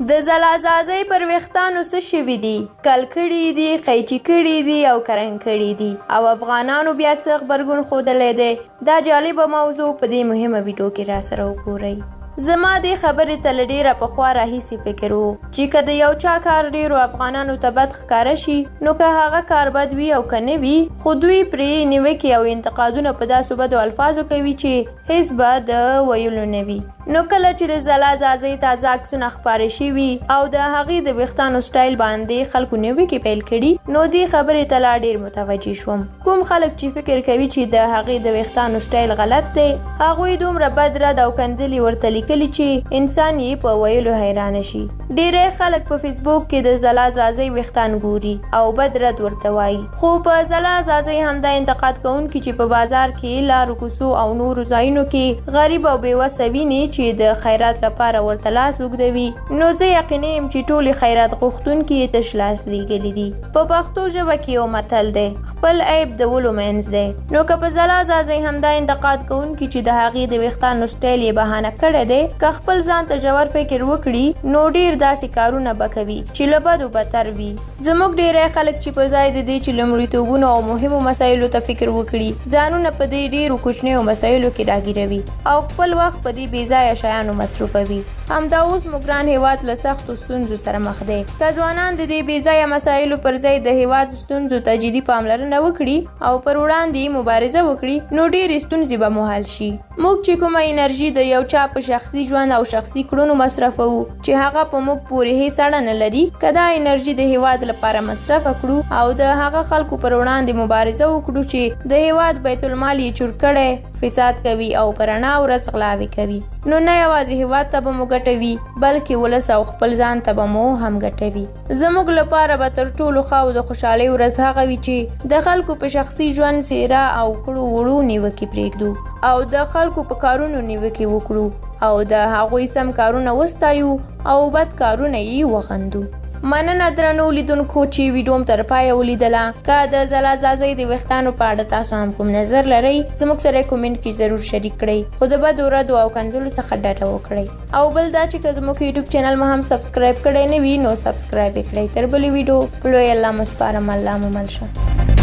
د ځلا ځاځۍ پر ویښتانو څه شوي دي؟ کل کړي دي، قیچي کړي دي او کرنګ کړي دي او افغانانو بیا څه غبرګون ښودلی دی؟ دا جالبه موضوع په دې مهمه ویډیو کې راسره وګورئ. زما دې خبرې ته له ډېره پخوا راهیسې فکر و چې که د یو چا کار ډېرو افغانانو ته بد ښکاره شي، نو که هغه کار بد وي او که نه وي، خو دوی پرې نیوکې او انتقادونه په داسو بدو الفاظو کوي چې هېڅ به د ویلو نه وي. نو کله چې د ځلا ځاځۍ تازه عکسونه خپاره شوي او د هغې د ویښتانو سټایل باندې خلکو نیوکې پیل کړي، نو دې خبرې ته لا ډېر متوجه شوم. کوم خلک چې فکر کوي چې د هغې د ویښتانو سټایل غلط دی، هغوی دومره بد رد او کنځلې ورته لیکلي چې انسان یې په ویلو حیرانه شي. ډېری خلک په فیسبوک کې د ځلا ځاځۍ ویښتان ګوري او بد رد ورته وایي، خو په ځلا ځاځۍ همدا انتقاد کوونکي چې په بازار کې، لارو کوڅو او نورو ځایونو کې غریب او بې وسه ویني چې د خیرات لپاره ورته لاس اوږدوي، نو زه یقیني یم چې ټولې خیرات غوښتونکي یې تش لاس لیږلي دي. په پښتو ژبه کې یو متل دی، خپل عیب د ولو منځ دی. نو که په ځلا ځاځۍ همدا انتقاد کوونکي چې د هغې د ویښتانو سټایل یې بهانه کړی دی، که خپل ځان ته ژور فکر وکړي، نو ډیر داسې کارونه به کوي چې له بدو بدتر وي. زموږ ډیری خلک چې پر ځای د دې چې لومړیتوبونو او مهمو مسایلو ته فکر وکړي، ځانونه په دې ډیرو کوچنیو مسایلو کې راګیروي او خپل وخت په دې بې ځایه شیانو مصروفوي. همدا اوس مو ګران هیواد له سختو ستونزو سره مخ دی. که ځوانان د دې بې ځایه مسایلو پر ځای د هیواد ستونزو ته جدي پاملرنه وکړي او پر وړاندې یې مبارزه وکړي، نو ډېرې ستونزې به مو حل شي. موږ چې کومه انرژي د یو چا په شخصي ژوند او شخصي کړنو مصرفوو چې هغه په موږ پورې هیڅ اړه نه لري، که دا انرژي د هیواد لپاره مصرفه کړو او د هغه خلکو پر وړاندې مبارزه وکړو چې د هیواد بیت المال یې چور کړی، فساد کوي او په رڼا ورځ غلاوې کوي، نو نه یوازې هیواد ته به مو ګټه وي، بلکې ولس او خپل ځان ته به مو هم ګټه وي. زموږ لپاره به تر ټولو ښه او د خوشحالۍ ورځ هغه وي چې د خلکو په شخصي ژوند، څېره او کړو وړو نیوکې پرېږدو او د خلکو په کارونو نیوکې وکړو او د هغوی سم کارونه وستایو او بد کارونه یې وغندو. مننه درنو لیدونکو چې ویډیو مو تر پایه ولیدله. که د ځلا ځاځۍ د ویښتانو په اړه تاسو هم کوم نظر لرئ، زموږ سره کومنټ کې ضرور شریک کړئ، خو د بدو ردو او کنځلو څخه ډډه وکړئ. او بل دا چې که زموږ یوټیوب چینل مو هم سبسکرایب کړی نه وي، نو سبسکرایب یې کړئ. تر بلې ویډیو په لوی الله مو سپارم. الله مو مل شه.